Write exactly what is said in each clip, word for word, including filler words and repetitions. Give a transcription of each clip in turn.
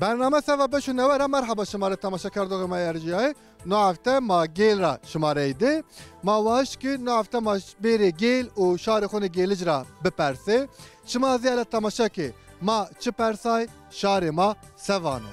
Bername Seva beş û newe ra merheba şima rê temaşekerdoxê ma yê erjîyayê. No hefte ma Gêl ra şima rê ey dê. Ma waşt ki no hefte ma bêrê Gêl û şarê xo nê Gêlic ra bipersê. Şima zî hele temaşe kê ma çi persay, şarê ma se vano.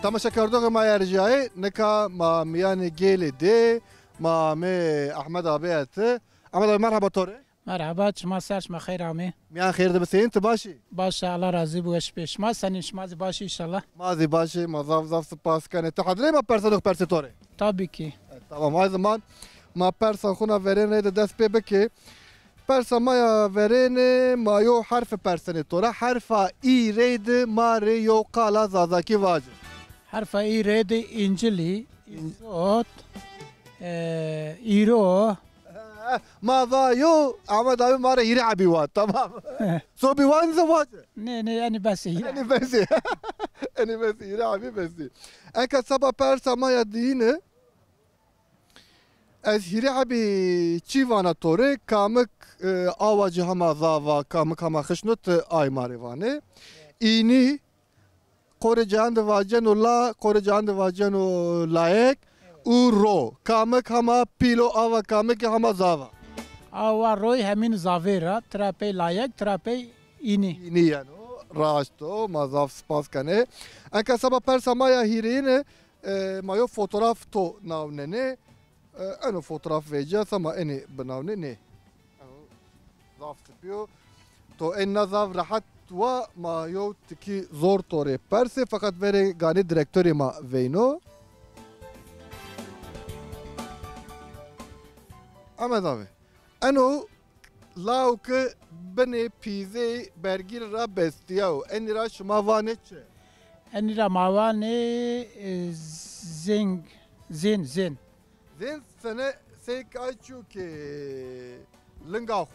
Temaşekerdoxê ma yê erjîyayê, nika ma mîyanê Gêlî dê, ma amê Ehmed abê eti. Ehmed abê, merheba to rê. Merheba, çima ser, şima xeyr amê. Mîyan xeyr de bi, senîn, ti baş î? Baş a, Allah razî bo, weş bê. Şima senîn, şima zî baş î înşallah? Ma zî baş î, ma zaf zaf sipas kenê. Ti hedirê ma persa dox persê to rê? Tabii ki. E, tamam, ay zaman ma persa xo na verên reyde dest pê bikê. Persa ma ya verêne, ma yo herfi persenê to ra. Herfa î reyde ma rê yo qala zazakî vace. Herfa î reyde încilî, îzot, e, îro. Eh, ma va yo, Ehmed abî ma rê hîrê hebî vat, tamam. Sobî wan zî vace. Nê, nê, enî bes ê, hîrê. Enî bes ê. Enî bes ê, hîrê hebî bes ê. Eke seba persa ma ya diyine, ez hîrê hebî çî vana to rê, kamik, e, awa ci hema zaf a, kamik hema xişn o, ti ay ma rê vanê. Înî, qorê cayan de vaceno la, qorê cayan de vaceno layek û ro. Kamik hema pîl o, awa kamikî hema zaf a. Awa roy hemîn zafêr a, tira pey layek, tira pey înî. Înî yeno, raşt o, ma zaf spas kenê. Enka seba persa ma ya hîrêyine, e, ma yo fotograf to nawnenê. E, eno fotograf vecîya, sema enê binawnê nê. Eno zaf sipî yo. To enîna zaf rehet wa, ma yo tikî zor to rê persê, feqet verê ganê direktorê ma veyno. Ehmed abî, eno law ke binê pîzê bergîrî ra bestîyayo, enî ra şima vanê çi? Enî ra ma vanê, e, zêng, zên, zên. Zên sene sey kay çîyo ke linga xo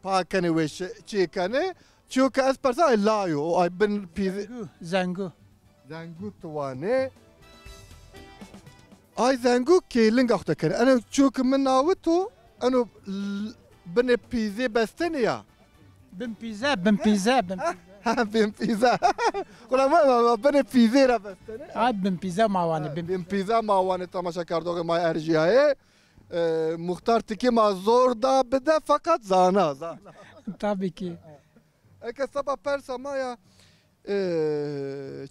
pa kenê weşe, çî kenê, çîyo ke ez persa ay layo, o ay bin pîzê. Zengû, zengû. Zengû ti wanê. Ay zengû kê linga xo de kenê. Eno çîyo ke mi nawito, eno l-, binê pîzê bestenê ya. Bin pîze, bin pîze, bin pîze. Ha, bin pîze. Ulan ma, ma, ma binê pîzê ra bestenê. Ay bin pîze ma wanê, bin pîze. Bin pîze ma wanê, temaşekerdoxê ma erjîyayê. E, muxtar tikê ma zor da bide, feqet zana, zana. Tabii ki. Eke seba persa ma ya, e,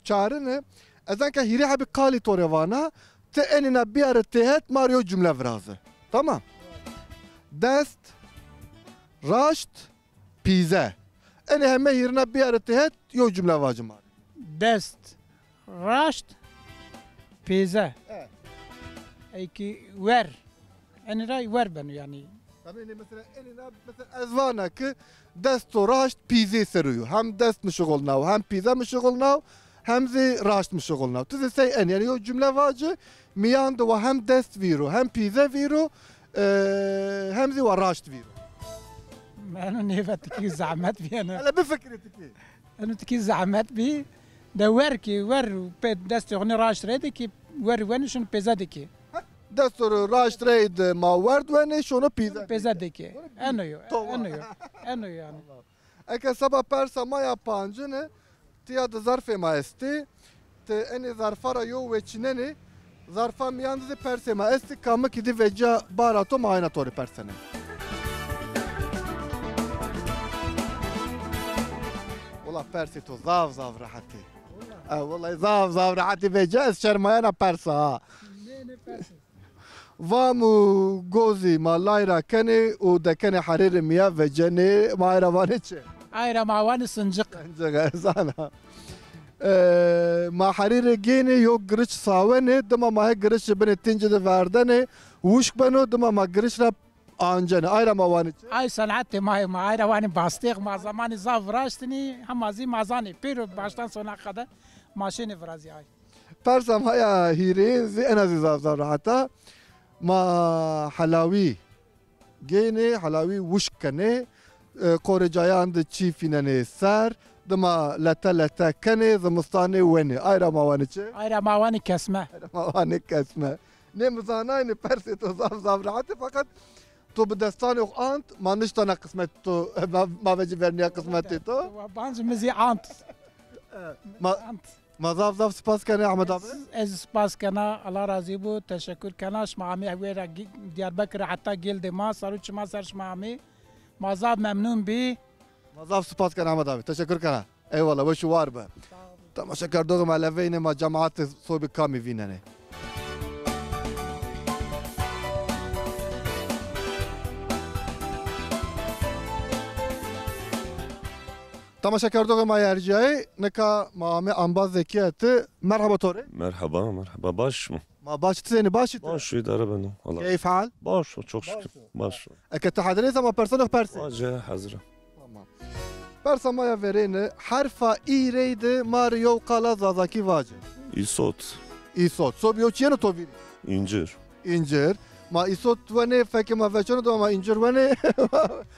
çarine, ez enka hîrê hebî qalî to rê vana, ti enîna biyare têhet, ma rê yo cumle viraze. Tamam. Dest, raşt, pîze. Enê heme hîrina biyare têhet, yo cumle vace ma rê. Dest, raşt, pêze. E. Ey kî wer. Enî ra wer beno yanî. Tabii, enî mesela, enî ra, mesela ez vana ki dest o raşt pîzê ser o yo. Hem dest mi şixulnaw, hem pîze mi şixulnaw, hem zî raşt mi şixulnaw. Ti zî sey enî, yanî yo cumle vace, mîyan de wa hem dest vîr o, hem pîze vîr o, e, hem zî wa raşt vîr o. Eno nêve tikî zehmet bîyeno. Hele bifikirê tikî. Eno tikî zehmet bî. De wer kî, wer pê destê xo nê raşt reyde kî, wer wenê şono pêze de kî. Dest ro raşt reyde ma werd wenê, şono pîze de kî. Pêze de kî. Eno yo, eno yo. Eno yo yanî. Eke seba persa ma ya pancine, tiya de zerfê ma estê. Ti enê zerfa ra yo weçînenê, zerfa mîyan de zî persê ma estê, kamikî dî vecîya bara to, ma ayna to rê persenê. Wela persê to zaf zaf rehet ê. E, wela zaf zaf rehet ê vecîya, ez şermayena persa ha. Nê, nê persê. Vam û gozî ma lay ra kenê û dekenê herêrê mîya vecenê, ma ay ra vanê çi? Ay ra ma vanê sinciq. Sinciq, e, zana. E, ma herêrê gênê yo giriş sawenê, dima ma hê girişî binê tîncî de verdenê, wuşk beno, dima ma giriş ra ancenê. Ay ra ma vanê çi? Ay senetê ma yê, ma ay ra vanê bastêx, ma zemanî zaf viraştinî, hema zî ma zanê. Pêro baştan sona qede ma şênê virazî ay. Persa ma ya hîrêyin zî ena zî zaf zaf rehet a. Ma helawî gênê, helawî wuşk kenê, e, qorê cayan de çî fînenê ser, Dima lete lete kenê, zimistanê wenê. Ay ra ma wanê çi? Ay ra ma wanê kesme. Ay ra ma wanê kesme. Nê mi zanayne persê to zaf zaf rehet ê, feqet to bi destanê xo ant, ma niştena qismetê to, ma, ma vecî vernîya qismetê to. Wa banc mi zî ant. Ma, ant. Ma zaf zaf spas kenê Ehmed abi. Ez, ez spas kena, Allah razî bo, teşekur kena. Şima amê wêra Diyarbekir heta gêldê ma, ser û çima ser şima amê. Ma zaf memnun bî. Ma zaf spas kena Ehmed abi. Teşekur kena. Eyvallah, weş û war be. Sağ olun. Temaşekerdoxê ma, leveyne ma cemaatê sobî kamî vînenê. Temaşekerdoxê ma yê erciyayî, nika ma amê embaz Zekî hetî. Merheba to rê. Merheba, merheba. Baş mı? Ma baş, ti senî, baş î ti? Baş, îdare beno. Allah. Keyf hal? Baş, çok şükür. Baş. Eke ti hazir î, ma persanê xo persê. Vace hazir. Tamam. Persa ma ya verêne, herfa î reyde ma rê yew qala zazakî vace. Îsot. Îsot. Sob yew çi yeno to vîrî? Încir. Încir. Ma îsot wenê, fekê ma veçono de ma încir wenê.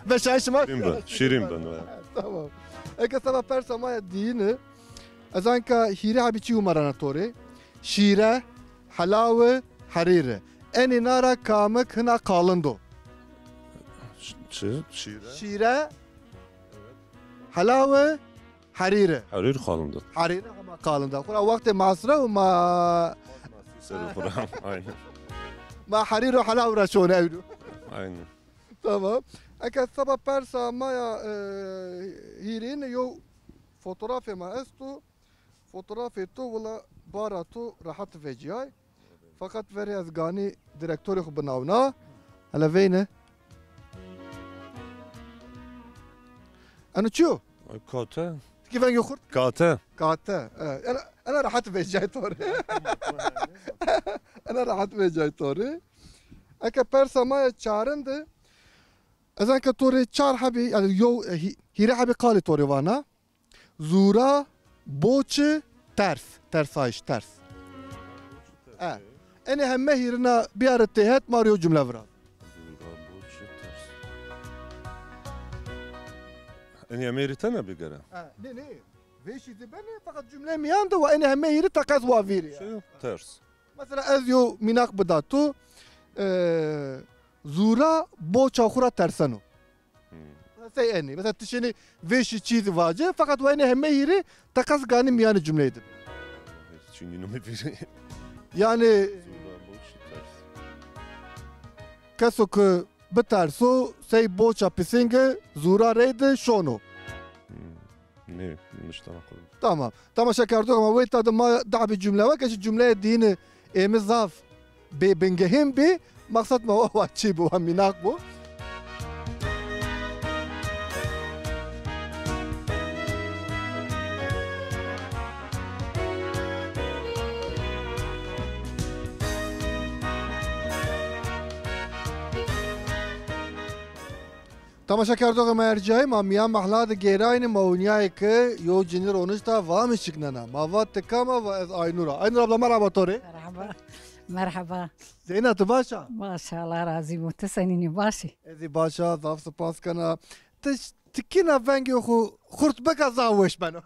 Veşayê şima. Şîrin ben, şîrin ben. Tamam. Eke seba persa ma ya diyine, ez anka hîrê hebî çî umerena to rê. Şîre, helawi, herîri. Enê na ra kamik hina qalind o? Ş-, çi? Şîre? Şîre, helawi, herîri. Herîr qalind o. Herîri hema qalind o. Xura wextê masre û ma... Serê xura, aynen. Ma herîr û helawi ra şone ewro. Aynen. Tamam. Eke seba persa ma ya, e, hîrêne, yew fotografê ma esto. Fotografê to wila bara to rehet vecîyay. Feqet verê ez ganî direktorê xo binawna. Hele veyne. Eno çi yo? Ay, kate. Tikî vengê xurt? Kate. Kate. E, ena, ena rehet vecîyay to rê. Ena rehet vecîyay to rê. Eke persa ma ya çarin de, ez anka to rê çar hebî, yanî yew, e, hî-, hîrê hebî qalê to rê vana. Zûra, boçi, ters. Tersayîş, ters. E. Enê heme hîrina biyare têhet, ma rê yew cumle viraz. Zûra, boçi, ters. Enê heme hîrî tena bigere? E, nê, nê. Vêşî zî benê, feqet cumleyê mîyan de wa enê heme hîrî teqez wa vîrî ya. Şey, ters. Mesela ez yew mînak bida to, e, zûra boça xwu ra terseno. Hmm. Sey enî. Mesela ti şênî vêşî çî zî vace, feqet wa enê heme hîrî teqez ganî mîyanê cumleyî de. Çînî nome vîrî. Yanî zûra boçî ters. Keso ke biterso, sey boça pisînge zûra reyde şono. Hmm. Nê, niştena qul. Tamam. Temaşekerdoxê ma, weyta de ma deh bî cumle wa, ke jî cumleyê dîyine ê mi zaf bêbingehîn bî. Maqsed ma wa, wa çî bî, wa mînak bî. Temaşekerdoxê ma erciyayî, ma mîyan mehla de gêrayne, ma onîyayê ke yew cinî ronişta, va mi şiknena. Ma va ti kam a, va ez Aynur a. Aynur abla, merheba to rê. Merheba. Merheba. Zeyna, ti baş a? Baş a, Allah razî bo. Ti senîn î, baş î? Ez zî baş a, zaf sipas kena. Ti, ti kîna vengê xwu xurt bika, zaf weş beno.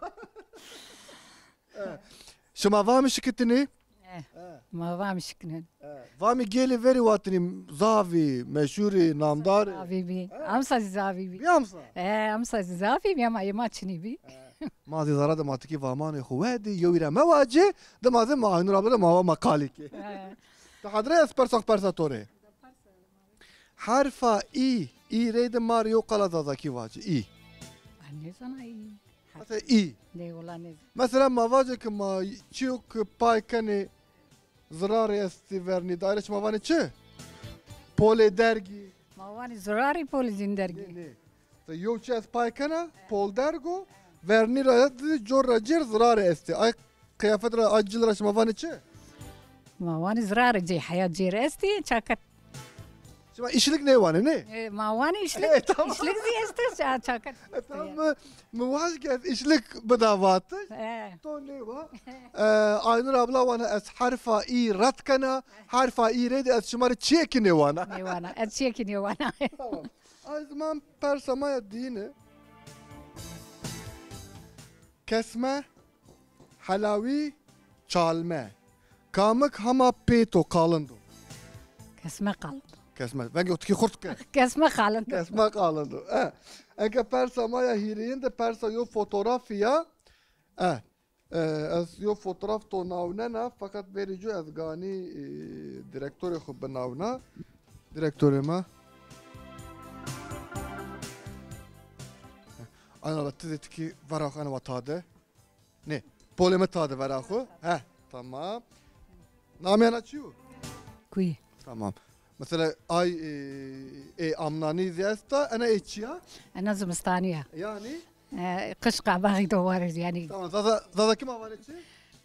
E, şima va mi şikitinî? E, ma va mi şikinin. E, va mi gêlê verî watinî zaf î, meşhur î, namdar î. Zaf î bî. E? Amsa zî zaf î bî. Bî amsa? E, amsa zî zaf î bî ama ê ma çinî bî. E, ma zî zere de ma tikî vamanê xwu wedî, yewî ra mewace, dima zî ma Aynur abla de ma va ma qalî kê. E. Ti hedre, ez persa xwu persa to rê. Herfa î, î reyde ma rê yew qala zazakî vace. Î. A, nêzana î. Mesela î. Nê, wela nêzana. Mesela ma vace ke ma çîyo ke pay kenê zirarê estî vernî, daîre şima vanê çi? Polê dergî. Ma vanê zirarî, polê zîn dergî. Nê, nê. Mesela yew çi ez pay kena, polderg o, vernî ra di cor ra cêr zirarê estî. Ay qiyafet ra, ay cil ra şima vanê çi? Ma vanê zirarê cê, heya cêr estî, çaket. Şima îşlik nêwanê, nê? E, ma wanê îşlik, e, tamam. Îşlik zî estê, ça-, çaket. E, tamam, mi, mi vaj ke ez îşlik bida vatiş. E. To nêwa. E, Aynur abla wana ez herfa î red kena, herfa î reyde ez şima rê çiyekî nêwana. Nêwana, ez çiyekî nêwana. Tamam. Ay ziman persa ma ya dîyine. Kesme, helawî, çalme. Kamik hema pêt o, qalind o? Kesme qalind o. Kesme. Vengê xo tikî xurt ke. Kesme qalind o. Kesme qalind o. E. Eke persa ma ya hîrêyin de persa yo fotografî ya. E. E, ez yo fotograf to nawnena, feqet verî cû ez ganî, e, direktorê xo binawna. Direktorê ma. Ana la ti zî tikî vera xo ena wa tade. Nê, polê mi tade vera xo. He, tamam. Namê ena çi yo? Kuyî. Tamam. Mesela ay, e, ê amnanî zî esta, ena ê çi ya? Ena zimistanî ya. Yanî? E, qij qabaxî do ware yanî. Tamam, Zaza, Zazakî ma vanê çi?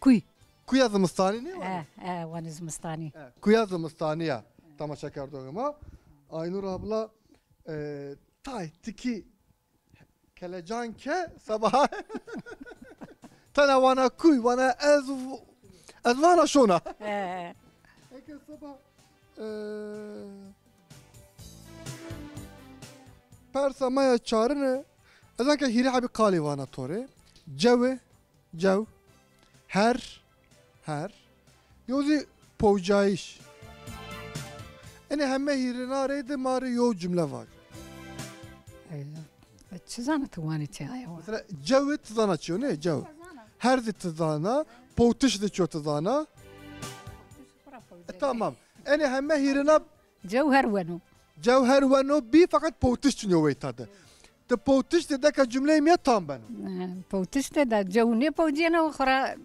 Kuy. Kuya zimistanî nê wanê? E, e, wanê zimistanî. E, kuya zimistanî ya. Temaşekerdoxê ma. Aynur abla, e, tay tikî kelecan ke seba tena wana kuy, wana ez v-, ez vana şona. E. Eke seba, e, persa ma ya çarine, ez anke hîrê hebî qalî vana to rê. Cewi, cew. Her, her. Yo zî powcayîş. Enê heme hîrêna rê de ma rê yo cumle vac. E, çi zana ti wanê çi aya wa? Mesela cewi ti zana çi yo, nê? Cew. Her zî ti zana, powtiş zî çi yo ti zana. E, tamam. Enê heme hîrêna Cewher weno. Cewher weno bî, feqet powtiş çin yo weyta de. Ti powtiş de deka cumleyê mi ya tam beno. E, powtiş de de cew nêpowcêno, xora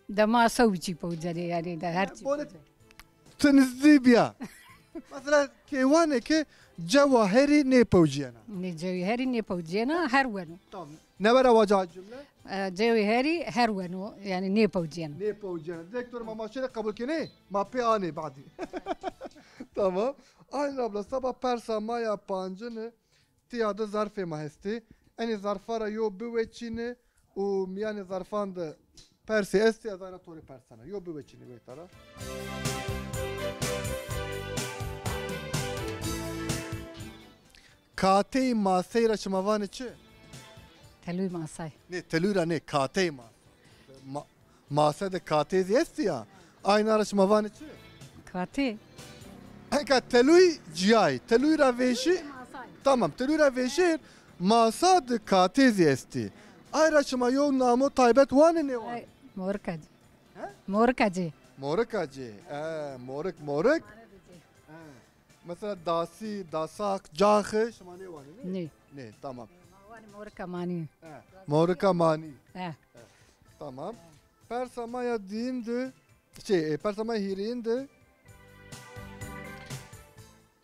de ma sewbî çî powcenê, yanî de her çî powcenê. Ti nizdî bîya. Mesela keywanê ke cewa herî nêpewcîyena. Nê, cewî herî nêpewcîyena, her weno. Tamam. Newe ra waca cumle? E, cewî herî her weno, yanî nêpewcîyena. Nêpewcîyena. Direktor ma ma şêrê qebul kenê, ma pê anê badî. Tamam. Aynur abla, seba persa ma ya pancine. Tîya de zarfê ma estê. Enê zarfa ra yo biweçîne û mîyanê zarfan de persê estê, ez ayna to rê persena. Yo biweçîne weyta ra. Kateyî maseyî ra şima vanê çi? Telûyî masay. Nê, telûyî ra nê, kateyî masay. Ma-, mase de katê zî estî ya. Ayna ra şima vanê çi? Katê. Eka telûy cîyayî. Telûy ra vêşî. Tamam, telûy ra vêşî. Masa de katê zî estî. Ay ra şima yew namo taybet wanê, nêwanê? Ay, morika ci. He? Morika ci. Morika ci. E, morik, morik. E. Mesela dasî, dasak, caxi şima nêwanê, nê? Nê. Nê, tamam. Ma wanê morika manî. He, morika manî. He. He, tamam. Persa ma ya dîyin de, şey, e, persa ma ya hîrêyin de.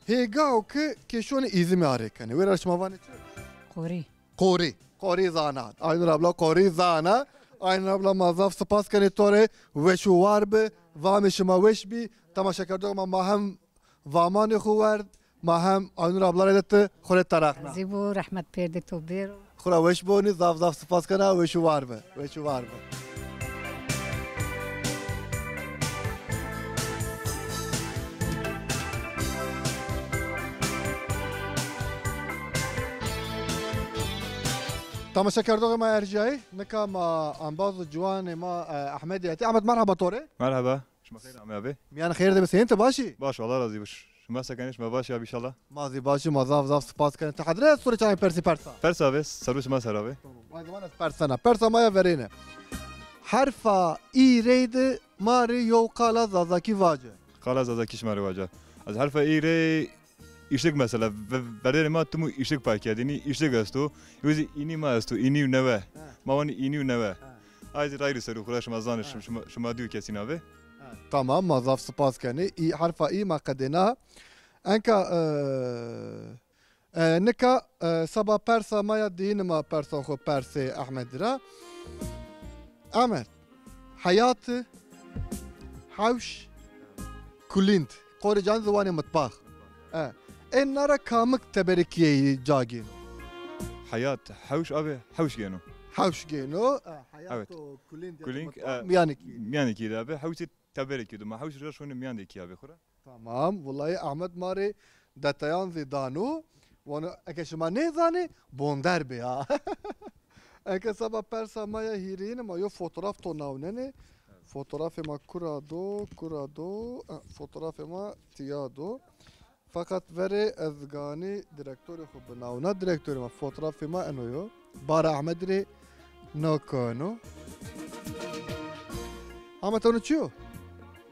Hêga o ke kê şonê îzimî arê kenê. Wêra şima vanê çi? Qorî. Qorî. Qorî zana. Aynur abla qorî zana. Aynur abla ma zaf sipas kenê to rê. Weş û war bi. Vamê şima weş bî. Temaşekerdoxê ma, ma hem vamanê xo werd, ma hem Aynur abla rê de ti xo rê teraqna. Zî bo, rehmet pêrdê to bêro. Xo ra weş bonî, zaf zaf sipas kena, weş û war bi, weş û war bi. Temaşekerdoxê ma erjayî, nika ma embaz û ciwanê ma, e, Ehmedî etî. Ehmed, merheba to rê. Merheba. Şima xeyr amê abi. Mîyan xeyr de be, senîn, ti baş î? Baş, Allah razî bo. Şima se kenê, şima baş î abi înşallah? Ma zî baş î, ma zaf zaf sipas kenê. Ti hedre, ez to rê çay persî persa? Persa abi, serû şima ser abi. Tamam, ay zaman ez persena. Persa ma ya verêne. Herfa î rey de ma rê yew qala zazakî vace. Qala zazakî şima rê vaca. Ez herfa î rey Îşlig mesela, ve-, verênê ma tim û îşlig pay kerdênî, îşlig esto. Yo zî înî ma esto, înî û newe. He. Ma wanî înî û newe. He. Ay zî rayîrî ser o, xura şima zanê, he, şima, şima dî û kesîn a vê. He. Tamam, ma zaf sipas kenê. Î, herfa î ma qedêna. Enka, e, e, nika, e, seba persa ma ya dîyin, ma persa xo persê Ehmedî ra. Ehmed. Heyati, hewş, kulînd. Qorê can zî wanê mitbax. E, ê na ra kamik teberekîyeyî ca gêno? Heyat, hewş abi, hewş gêno. Hewş gêno, e, heyat, evet, û kulînd, kulînd, e, mîyanê kî. Mîyanê kî de abi, hewşî teberekî do. Ma hewş ra şonê mîyan de kî abi xura. Tamam, wulay Ahmet ma rê detayan zî dano. Vano, eke şima nêzanê, bonder bê ha. Eke seba persa ma ya hîrîn ma yo fotograf to nawnenê. Fotografê ma kura do, kura do, e, fotografê ma tiya do. Feqet verê ez ganî direktorê xo binawna. Direktorê ma, fotografê ma eno yo. Bara Ehmed rê nakano. Ahmet, eno çi yo?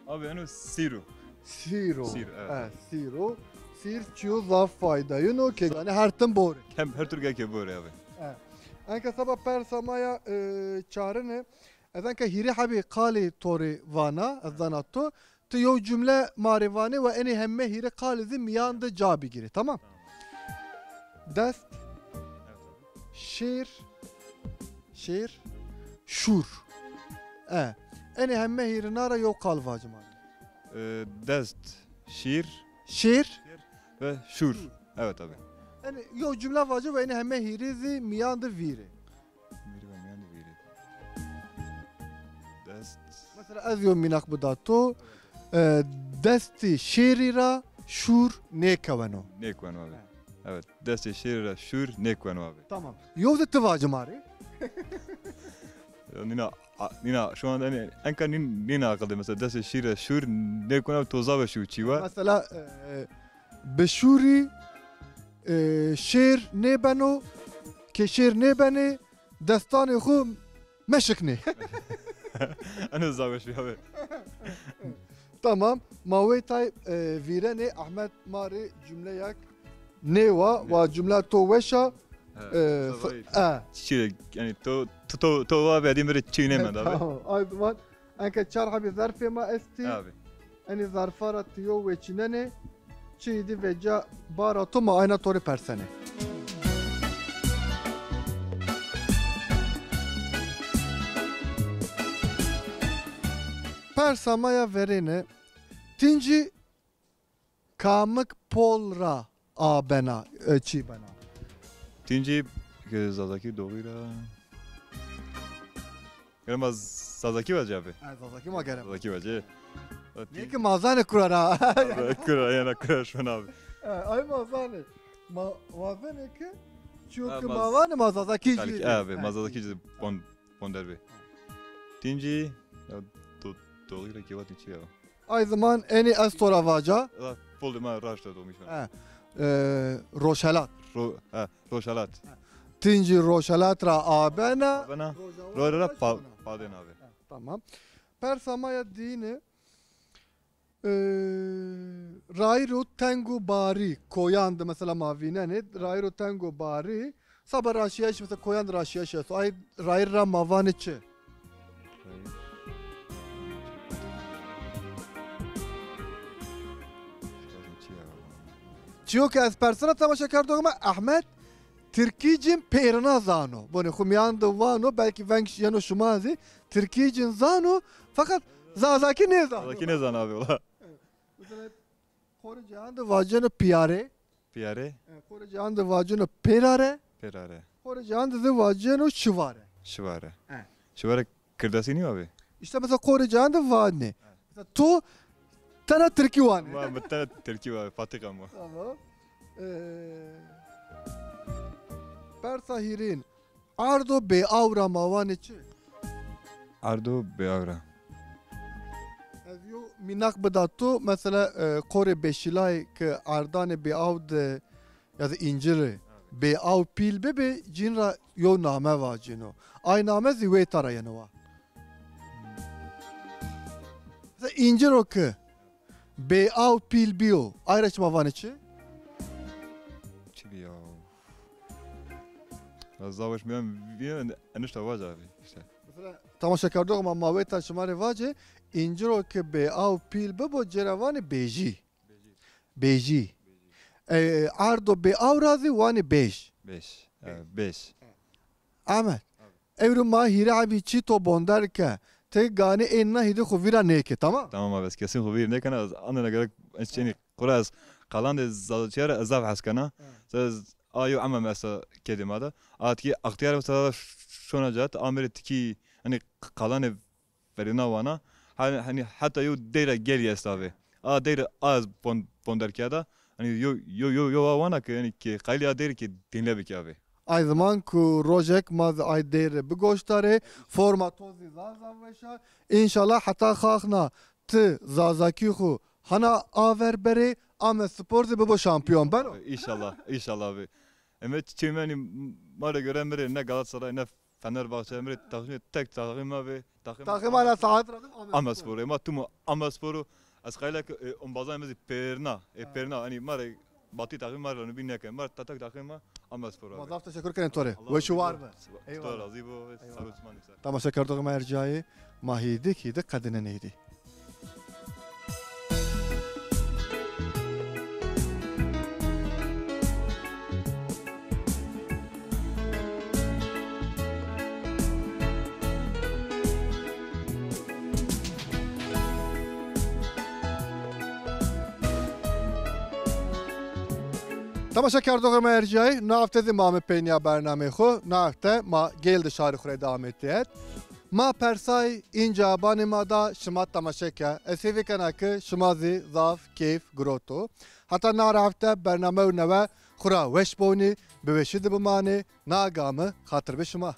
Abi, eno sîr o. Sîr o. Sîr, evet. E, sîr o. Sîr çiyo zaf faydayın o ke, yanî her tim bore. Hem her Türkiye ke bore abi. E. Enka seba persa ma ya, e, çarine. Ez enka hîrê hebî qalî to rê vana, ez zana to. Ti yew cumle ma rê vanê we enê heme hîrê qalî zî mîyan de ca bigîrê, tamam? Tamam. Dest, evet abi, şêr, şêr, şûr. E, enê heme hîrina ra yew qal vaci ma rê. E, dest, şîr, şêr ve şûr. Şûr. Evet abi. Enê yew cumle vaci ve enê heme hîrê zî mîyan de vîrê. Vîrî ve mîyan de vîrî. Dest. Mesela ez yo mînak bida to, e, destî şêrî ra şûr nêkeweno. Nêkeweno abi. Evet, destê şêrî ra şûr nêkeweno abi. Tamam. Yew de ti vaci ma rê. Ya nîna, a, nîna, şu anda hani enka nîn-, nîna aqil de mesela destê şêrî ra şûr nêkeweno abi, to zaf weş şû çî wa. Mesela, e, bi şûrî, e, şêr nêbeno, ke şêr nêbenê, destanê xo meşiknê. Eno zaf weş bî abi. Tamam. Ma weytay, e, vîrenê, Ahmet ma rê cumleyek nêwa, wa cumla to weş a. He, e, sa-, e. Çi, yani to, to, to, to wa bedî mi rê çî nêmend abi. Tamam. Ay zaman enke çar hebî zerfê ma estî. Abi. Enê zerfa ra ti yo weçînenê, çiyê dî veca bara to, ma ayna to rê persenê. Persa ma ya verêne, tîncî kamik pol ra abena, e, çî bena? Tîncî, e, Zazakî doğî ra. Gere ma Zazakî vacî abi. Ha, Zazakî ma gere. Zazakî vacî. Nê ki ma zanê kura ra. Abi, kura, yena kura şona abi. Ha, ay ma zanê. Ma wazenê ki, çiyo ki ma vanê ma Zazakî jî. Abi, ma Zazakî jî bon, bon derbi. Tîncî, ya do-, doğî ra ki vatî çi ya? Ay zaman enî ez to ra vaca. La, pol de ma raşta doğmuş. Ha. E, Roşelat. Ro-, ha. Roşelat. Tîncî Roşelat ra abena. Abena. Roja ra pa-, padên abi. Ha, tamam. Persa ma ya dîne, e, rayîro teng û barî, koyan de mesela ma vînenê, rayîro teng û barî, saba raşîyaş, mesela koyan de raşîyaş esto. Ay rayîr ra ma vanê çi? Çiyo ke ez persena temaşekerdoxê ma, Ehmed tirkîcin pêrina zano. Bonê xo mîyan de vano, belkî veng yeno şima zî. Tirkîcin zano, feqet Zazakî nêzano. Zazakî nêzano abi, wela. Mesela Qorê Ceyhan de vaceno pîyare. Pîyare. E, Qorê Ceyhan de vaceno pêrare. Pêrare. Qorê Ceyhan de zî vaceno şivare. Şivare. E. Şivare kirdasî nîyo abi? Îşte mesela Qorê Ceyhan de vanê. Mesela to tena tirkî vanê. Ma, ma tena tirkî vanê, fatika ma. Tamam. E, persa hîrîn. Ardo bêaw ra ma vanê çi? Ardo bêaw ra. Ez yo mînak bida to, mesela, e, qorê Beşîlay ki ardanê bêaw de ya da încirî bêaw pîl bibê, cin ra yo name vacîno. Ay name zî weyta ra yeno wa. Mesela înciro ki bêaw pîl bîyo, ay ra şima vanê çi? Çi bîyo? Ya zaf weş mîyan vî enişta vac abi îşte. Mesela temaşekerdoxê ma, ma weyta şima rê vacê, înciro ke bêaw pîl bibo, cêra vanê bêjî. Bêjî. E, ardo bêaw ra zî wanê bêj. Bêj. E, bêj. Ahmet. Ewro ma hîrê hebî çî to bonder ke. Ti ganî ê na hîrê xo vîra nêke, tamam? Tamam abi, ez kesin xo vîr nêkena. Ez andena gerek ez çenî qura ez qalandê Zazakîya ra ez zaf hes kena. Hı. Ez a yo ema mesela kedê ma de. A tikî extîyar mesela şona ca, ti amêrê tikî, hani, qalanê verêna wana. Hani, hani heta yo deyra gelî esta abi. A deyra a ez bon-, bonder keda. Hani yo, yo, yo, yo a wana ki, hani ki qayîl a deyra ki dinle bikî abi. Ay ziman ku rojek ma zî ay dêr rê bigoştarê, forma to zî zaf zaf weş a. Înşallah heta xaxna ti zazakî xwu hana aver berê, Amedspor zî bibo şampiyon beno. Înşallah, înşallah abi. Eme çiçê mi, yanî, ma rê göre mi rê ne Galatasaray ne Fenerbahçe, mi rê takîm, tek takîm ma ve, takîm. Takîm ana saet ra Amedspor. Amedspor. Ema tumo Amedspor o. Ez qayîl a ke, e, ombazan mi zî pêrna, e, pêrna, yanî ma rê batî takîm ma rê nubî neke. Ma rê tetek takîm ma Amedspor abi. Ma zaf teşekkür kenê to rê. Weş û war be. Eyvallah. Razî bo. Eyvallah. Sağ ol, Osman. Temaşekerdoxê ma ercayê, ma hîdik hîdik qedinenê êdî. Temaşekerdoxê ma ercayî, no hefte zî ma ame peynîya bernameyê xwu. No hefte ma Gêl de şarê xwu rê de amê têhet. Ma persay, înca banê ma da, şima temaşe ke. Ez hêvî kena ke şima zî zaf keyf giroto. Heta na hefte bernameyo newe xwu ra weş bonî, bi weşî de bimanê, na game xatir bi şima.